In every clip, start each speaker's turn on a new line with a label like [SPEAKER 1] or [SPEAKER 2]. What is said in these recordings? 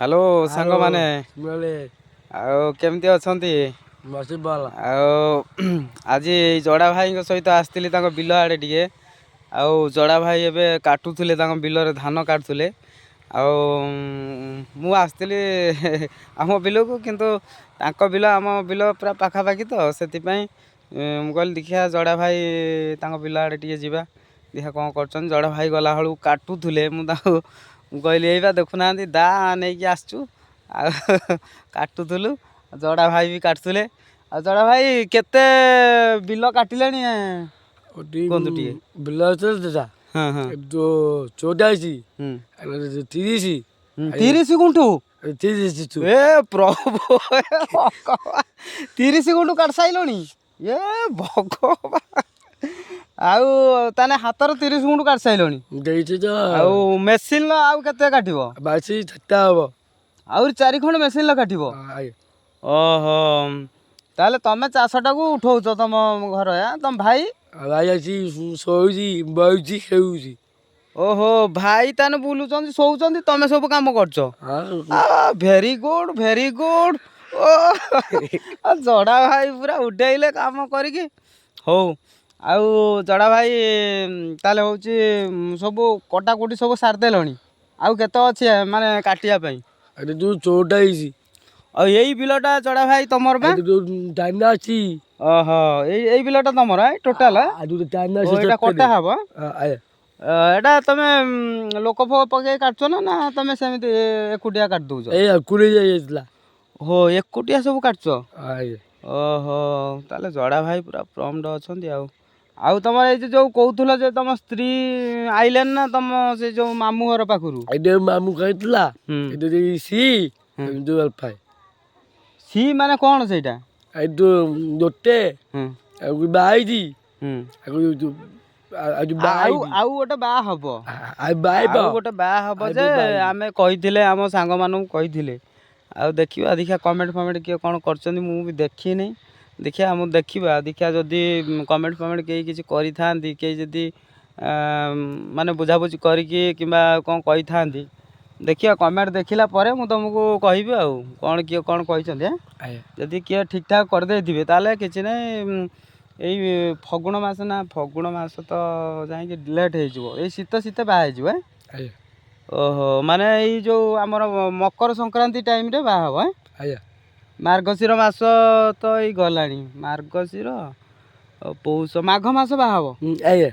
[SPEAKER 1] Hello ସାଙ୍ଗମାନେ,
[SPEAKER 2] ମିଳେ।
[SPEAKER 1] ଆଉ କେମିତି ଅଛନ୍ତି?
[SPEAKER 2] ବସି ଭଲ।
[SPEAKER 1] ଆଉ ଆଜି ଏଇ ଜଡ଼ା ଭାଇଙ୍କ ସହିତ ଆସିଥିଲି ତାଙ୍କ ବିଲ ଆଡ଼େ ଟିକେ। ଆଉ ଜଡ଼ା ଭାଇ ଏବେ କାଟୁଥିଲେ, ତାଙ୍କ ବିଲରେ ଧାନ କାଟୁଥିଲେ। ଆଉ ମୁଁ ଆସିଥିଲି ଆମ ବିଲକୁ, କିନ୍ତୁ ତାଙ୍କ ବିଲ ଆମ ବିଲ ପୁରା ପାଖାପାଖି ତ, ସେଥିପାଇଁ ମୁଁ କହିଲି ଦେଖିବା ଜଡ଼ା ଭାଇ ତାଙ୍କ ବିଲ ଆଡ଼େ ଟିକେ ଯିବା, ଦେଖିବା କ'ଣ କରୁଛନ୍ତି। ଜଡ଼ା ଭାଇ ଗଲାବେଳକୁ କାଟୁଥିଲେ। ମୁଁ ତାଙ୍କୁ ମୁଁ କହିଲି, ଏଇ ବା ଦେଖୁନାହାନ୍ତି, ଦା ନେଇକି ଆସିଛୁ ଆଉ କାଟୁଥିଲୁ। ଜଡ଼ା ଭାଇ ବି କାଟୁଥିଲେ। ଆଉ ଜଡ଼ା ଭାଇ, କେତେ ବିଲ କାଟିଲେଣି କୁହନ୍ତୁ ଟିକେ।
[SPEAKER 2] ବିଲ ଅଛି।
[SPEAKER 1] ହଁ ହଁ
[SPEAKER 2] ଯୋଉ 14, 30।
[SPEAKER 1] 30 ଗୁଣ୍ଠୁ?
[SPEAKER 2] 30।
[SPEAKER 1] ଏ ପ୍ରଭୁ, 30 ଗୁଣ୍ଠୁ କାଟି ସାରିଲଣି? ଏ ଭଗବାନ! ଆଉ ତାହେଲେ ହାତରେ 30 ଗୁଣ୍ଠୁ କାଟି ସାରିଲଣି?
[SPEAKER 2] ଦେଇଛି ତ।
[SPEAKER 1] ଆଉ ମେସିନ୍ର ଆଉ କେତେ କାଟିବ?
[SPEAKER 2] 22 ଚାରିଟା ହବ।
[SPEAKER 1] ଆହୁରି 4 ଖଣ୍ଡ ମେସିନ୍ର କାଟିବ?
[SPEAKER 2] ଆଜ୍ଞା।
[SPEAKER 1] ଓହୋ, ତାହେଲେ ତମେ ଚାଷଟାକୁ ଉଠଉଛ ତମ ଘର, ତମ ଭାଇ?
[SPEAKER 2] ଭାଇ ଅଛି, ଶୋଉଛି, ବଉଛି, ଖେଳୁଛି।
[SPEAKER 1] ଓହୋ, ଭାଇ ତାହେଲେ ବୁଲୁଛନ୍ତି, ଶୋଉଛନ୍ତି, ତମେ ସବୁ କାମ କରୁଛ। Very good, very good. ଓ ଜଡ଼ା ଭାଇ ପୁରା ଉଠେଇଲେ କାମ କରିକି। ହଉ, ଆଉ ଜଡ଼ା ଭାଇ ତାହେଲେ ହେଉଛି ସବୁ କଟାକୁଟି ସବୁ ସାରିଦେଲଣି? ଆଉ କେତେ ଅଛି ମାନେ କାଟିବା ପାଇଁ?
[SPEAKER 2] ଆରେ ଯୋଉ ଚୋରଟା ହେଇଛି।
[SPEAKER 1] ଆଉ ଏଇ ବିଲଟା ଜଡ଼ା ଭାଇ ତମର ବା?
[SPEAKER 2] ଯୋଉ ଦାନା ଅଛି।
[SPEAKER 1] ଓହୋ, ଏଇ ବିଲଟା ତମର ଟୋଟାଲ? ଏଇଟା କଟା ହବ। ଏଇଟା ତମେ ଲୋକ ଫୋକ ପକେଇ କାଟୁଛ ନା ନା ତମେ ସେମିତି ଏକୁଟିଆ କାଟି ଦଉଛ?
[SPEAKER 2] ଏଇ ଏକୁଟିଆ ଯାଇଥିଲା।
[SPEAKER 1] ହୋ, ଏକୁଟିଆ ସବୁ କାଟୁଛ। ଓହୋ, ତାହେଲେ ଜଡ଼ା ଭାଇ ପୁରା ପ୍ରମ୍ପ୍ଟ ଅଛନ୍ତି। ଆଉ ତମର ଏଇ ଯୋଉ କହୁଥିଲ ଯେ ତମ ସ୍ତ୍ରୀ ଆଇଲେନି ନା ତମ ସେ ଯୋଉ ମାମୁଁ ଘର ପାଖରୁ?
[SPEAKER 2] ଏଇଟା ମାମୁଁ କହିଥିଲା ସି ଯୋଉ ଆଲଫାଇ।
[SPEAKER 1] ସି ମାନେ କ'ଣ ସେଇଟା?
[SPEAKER 2] ଏଇ ଗୋଟେ ଆଉ ବାହା ହେଇଛି।
[SPEAKER 1] ଆଉ ଆଉ ଗୋଟେ ବାହା ହବ, ଆଉ ଗୋଟେ ବାହା ହବ ଯେ ଆମେ କହିଥିଲେ, ଆମ ସାଙ୍ଗମାନଙ୍କୁ କହିଥିଲେ। ଆଉ ଦେଖିବା, ଦେଖିବା କମେଣ୍ଟ ଫମେଣ୍ଟ କିଏ କ'ଣ କରିଛନ୍ତି, ମୁଁ ବି ଦେଖିନି। ଦେଖିବା, ମୁଁ ଦେଖିବା, ଦେଖିବା ଯଦି କମେଣ୍ଟ ଫମେଣ୍ଟ କେହି କିଛି କରିଥାନ୍ତି, କେହି ଯଦି ମାନେ ବୁଝାବୁଝି କରିକି କିମ୍ବା କ'ଣ କହିଥାନ୍ତି। ଦେଖିବା, କମେଣ୍ଟ ଦେଖିଲା ପରେ ମୁଁ ତୁମକୁ କହିବି ଆଉ କ'ଣ କିଏ କ'ଣ କହିଛନ୍ତି। ଯଦି କିଏ ଠିକ୍ଠାକ୍ କରିଦେଇଥିବେ ତାହେଲେ କିଛି ନାହିଁ। ଏଇ ଫଗୁଣ ମାସ ନା, ଫଗୁଣ ମାସ ତ ଯାଇକି ଲେଟ୍ ହେଇଯିବ, ଏଇ ଶୀତ ଶୀତ ବାହା ହେଇଯିବ। ଓହୋ, ମାନେ ଏଇ ଯେଉଁ ଆମର ମକର ସଂକ୍ରାନ୍ତି ଟାଇମ୍ରେ ବାହା ହବ?
[SPEAKER 2] ଆଜ୍ଞା।
[SPEAKER 1] ମାର୍ଗଶିର ମାସ ତ ଏଇ ଗଲାଣି, ମାର୍ଗଶିର, ପୌଷ, ମାଘ ମାସ ବାହା ହବ।
[SPEAKER 2] ଆଜ୍ଞା।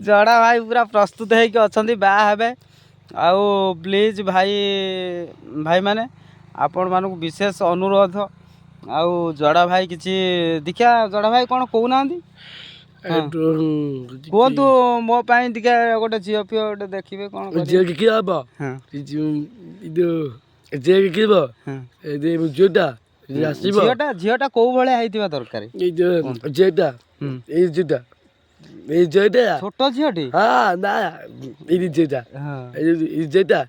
[SPEAKER 1] ଜଡ଼ା ଭାଇ ପୁରା ପ୍ରସ୍ତୁତ ହେଇକି ଅଛନ୍ତି, ବାହା ହେବେ। ଆଉ ପ୍ଲିଜ୍ ଭାଇ, ଭାଇମାନେ, ଆପଣମାନଙ୍କୁ ବିଶେଷ ଅନୁରୋଧ। ଆଉ ଜଡ଼ା ଭାଇ କିଛି ଦେଖିବା, ଜଡ଼ା ଭାଇ କ'ଣ କହୁନାହାନ୍ତି କୁହନ୍ତୁ। ମୋ ପାଇଁ ଟିକେ ଗୋଟେ ଝିଅ ଫିଅ ଗୋଟେ ଦେଖିବେ କ'ଣ?
[SPEAKER 2] ଝିଅ କିଏ ହବ? ଝିଅ କିଏ? ଝିଅଟା ଆସିବ।
[SPEAKER 1] ଝିଅଟା, ଝିଅଟା କୋଉ ଭଳିଆ ହେଇଥିବା ଦରକାର?
[SPEAKER 2] ଏଇ ଝିଅଟା, ଏଇ ଝିଅଟା, ଏଇ ଝିଅଟା।
[SPEAKER 1] ଛୋଟ ଝିଅଟି?
[SPEAKER 2] ହଁ, ନା, ଏଇ ଝିଅଟା, ଏଇ ଝିଅଟା,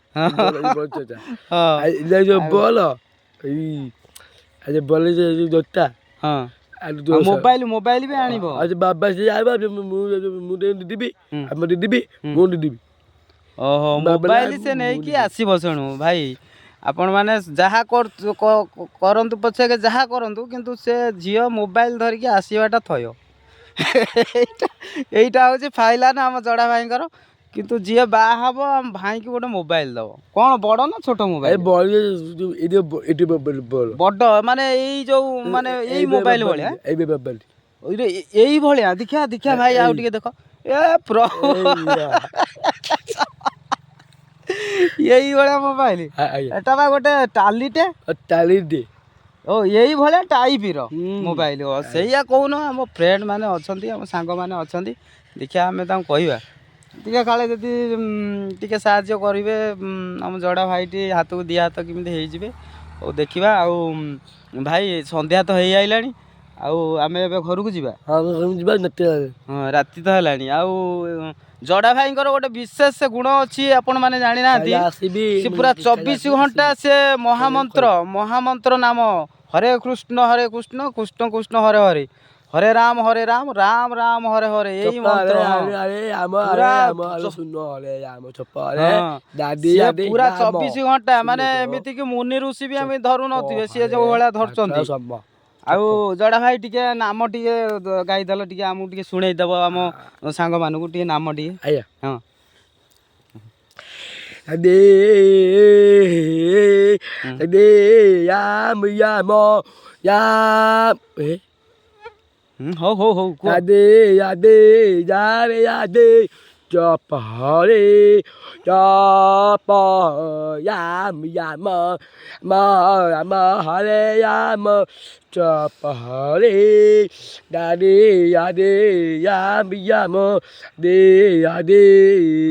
[SPEAKER 2] ଝିଅଟା ବଲ, ଏଇ ବଲ ଜୋତା।
[SPEAKER 1] ହଁ, ମୋବାଇଲ, ମୋବାଇଲ ବି ଆଣିବ।
[SPEAKER 2] ଆଜି ବାବା ସେ ଆଇବ, ମୁଁ ଦେବି, ଆମେ ଦେବି, ମୁଁ ଦେବି।
[SPEAKER 1] ଓହୋ, ମୋବାଇଲ ସେ ନେଇକି ଆସିବ। ଶୁଣୁ ଭାଇ, ଆପଣମାନେ ଯାହା କରନ୍ତୁ ପଛକେ ଯାହା କରନ୍ତୁ, କିନ୍ତୁ ସେ ଝିଅ ମୋବାଇଲ ଧରିକି ଆସିବାଟା ଥୟ। ଏଇଟା ହେଉଛି ଫାଇନାଲ ଆମ ଜଡ଼ା ଭାଇଙ୍କର। କିନ୍ତୁ ଯିଏ ବାହା ହବ ଆମ ଭାଇକି ଗୋଟେ ମୋବାଇଲ ଦବ। କ'ଣ ବଡ଼ ନା ଛୋଟ ମୋବାଇଲ? ବଡ଼ ମାନେ ଏଇ ଯୋଉ ମାନେ ଏଇ ମୋବାଇଲ ଭଳିଆ, ଏଇ ଭଳିଆ? ଦେଖିବା, ଦେଖିବା ଭାଇ, ଆଉ ଟିକେ ଦେଖ। ଏ ପ୍ରଭୁ, ଏଇଭଳିଆ ମୋବାଇଲ? ଏଟା ବା ଗୋଟେ ଟାଲିଟେ।
[SPEAKER 2] ଟାଲିଟେ।
[SPEAKER 1] ଓ, ଏଇଭଳିଆ ଟାଇପର ମୋବାଇଲ। ସେଇଆ କହୁନ, ଆମ ଫ୍ରେଣ୍ଡ ମାନେ ଅଛନ୍ତି, ଆମ ସାଙ୍ଗମାନେ ଅଛନ୍ତି, ଦେଖିବା ଆମେ ତାଙ୍କୁ କହିବା ଟିକେ, କାଳେ ଯଦି ଟିକେ ସାହାଯ୍ୟ କରିବେ, ଆମ ଜଡ଼ା ଭାଇଟି ହାତକୁ ଦି ହାତ କେମିତି ହେଇଯିବେ। ହଉ, ଦେଖିବା। ଆଉ ଭାଇ, ସନ୍ଧ୍ୟା ତ ହେଇ ଆଇଲାଣି, ଆଉ ଆମେ ଏବେ ଘରକୁ ଯିବା।
[SPEAKER 2] ଯିବା।
[SPEAKER 1] ହଁ, ରାତି ତ ହେଲାଣି। ଆଉ ଜଡ଼ା ଭାଇଙ୍କର ଗୋଟେ ବିଶେଷ ଗୁଣ ଅଛି, ଆପଣମାନେ ଜାଣିନାହାନ୍ତି। ସେ ପୁରା 24 ଘଣ୍ଟା ସେ ମହାମନ୍ତ୍ର, ମହାମନ୍ତ୍ର ନାମ ହରେ କୃଷ୍ଣ ହରେ କୃଷ୍ଣ କୃଷ୍ଣ କୃଷ୍ଣ ହରେ ହରେ, ହରେ ରାମ ହରେ ରାମ ରାମ ରାମ ହରେ ହରେ, ଏଇ ମନ୍ତ୍ର। ହଁ।
[SPEAKER 2] ଆରେ ଆମ
[SPEAKER 1] ପୁରା
[SPEAKER 2] ଆରେ ଆମ ଆରେ ଶୂନ ହରେ ରାମ ଛପରେ
[SPEAKER 1] ହଁ।
[SPEAKER 2] ଦାଦି
[SPEAKER 1] ସିଏ
[SPEAKER 2] ଦାଦି
[SPEAKER 1] ପୁରା
[SPEAKER 2] ରାମ
[SPEAKER 1] 24 ଘଣ୍ଟା, ମାନେ
[SPEAKER 2] ଶୂନ
[SPEAKER 1] ଏମିତି କି ମୁନି ଋଷି ବି ଆମେ ଧରୁନଥିବେ, ସିଏ ଯୋଉ ଭଳିଆ ଧରୁଛନ୍ତି।
[SPEAKER 2] ସମ।
[SPEAKER 1] ଆଉ ଜଡ଼ା ଭାଇ, ଟିକେ ନାମ ଟିକେ ଗାଇଦେଲ, ଟିକେ ଆମକୁ ଟିକେ ଶୁଣେଇଦବ, ଆମ ସାଙ୍ଗମାନଙ୍କୁ ଟିକେ ନାମ ଟିକେ।
[SPEAKER 2] ଆଜ୍ଞା।
[SPEAKER 1] ହଁ।
[SPEAKER 2] ଦେ ଦେ ୟାମ ୟାମ ୟାମ ଏ।
[SPEAKER 1] ହଉ ହଉ ହଉ, କୁହ।
[SPEAKER 2] ରାଧେ ରାଧେ ରାଧେ ରାଧେ ଜପ ହରେ ଜପ ରାମ ରାମ ମ ରାମ ହରେ ରାମ ଜପ ହରେ ରାଧେ ରାଧେ ରାମ ରାମ ଦେ ରାଧେ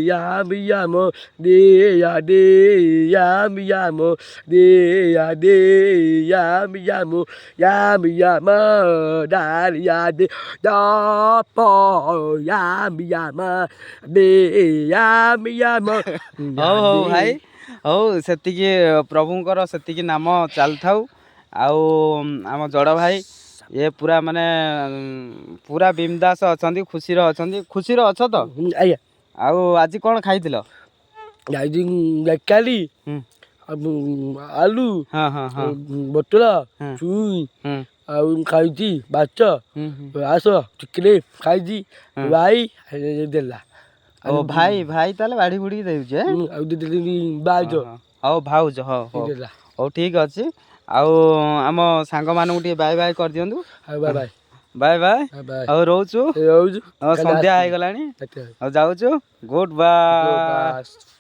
[SPEAKER 2] ରାମ ରାମ ଦେ ରାଧେ ରାମ ରାମ ଦେ ରାଧେ ରାମ ରାମ ରାମ ରାମ ରାଧେ ରାଧେ ଜପ ରାମ ରାମ ଦେ ରାମ ରାମ।
[SPEAKER 1] ହଉ ହଉ ଭାଇ, ହଉ, ସେତିକି ପ୍ରଭୁଙ୍କର ସେତିକି ନାମ ଚାଲିଥାଉ। ଆଉ ଆମ ଜଡ଼ ଭାଇ ଇଏ ପୁରା ମାନେ ପୁରା ବିନ୍ଦାସ ଅଛନ୍ତି, ଖୁସିରେ ଅଛନ୍ତି। ଖୁସିରେ ଅଛ ତ?
[SPEAKER 2] ଆଜ୍ଞା।
[SPEAKER 1] ଆଉ ଆଜି କ'ଣ ଖାଇଥିଲ?
[SPEAKER 2] ଆଜି କାଲି ଆଉ ଆଲୁ
[SPEAKER 1] ହଁ ହଁ ହଁ
[SPEAKER 2] ପୋଟଳ ଛୁଇଁ ଆଉ ଖାଇଛି ମାଛ
[SPEAKER 1] ହୁଁ ହୁଁ
[SPEAKER 2] ଆସ ଚିକେନ ଖାଇଛି, ଭାଇ ଦେଲା।
[SPEAKER 1] ଓ ଭାଇ, ଭାଇ ତାହେଲେ ବାଢ଼ି ବୁଢ଼ିକି ଦେଉଛି?
[SPEAKER 2] ଆଉ ଭାଉଜ।
[SPEAKER 1] ହଉ, ଭାଉଜ, ହଉ ହଉ
[SPEAKER 2] ଦେଲା।
[SPEAKER 1] ହଉ, ଠିକ୍ ଅଛି। ଆଉ ଆମ ସାଙ୍ଗମାନଙ୍କୁ ଟିକେ ବାଏ ବାଏ କରିଦିଅନ୍ତୁ।
[SPEAKER 2] ଆଉ bye bye.
[SPEAKER 1] Bye bye.
[SPEAKER 2] Bye.
[SPEAKER 1] ଆଉ ରହୁଛୁ।
[SPEAKER 2] ରହୁଛୁ।
[SPEAKER 1] ସନ୍ଧ୍ୟା ହେଇଗଲାଣି, ଆଉ ଯାଉଛୁ। Good bye.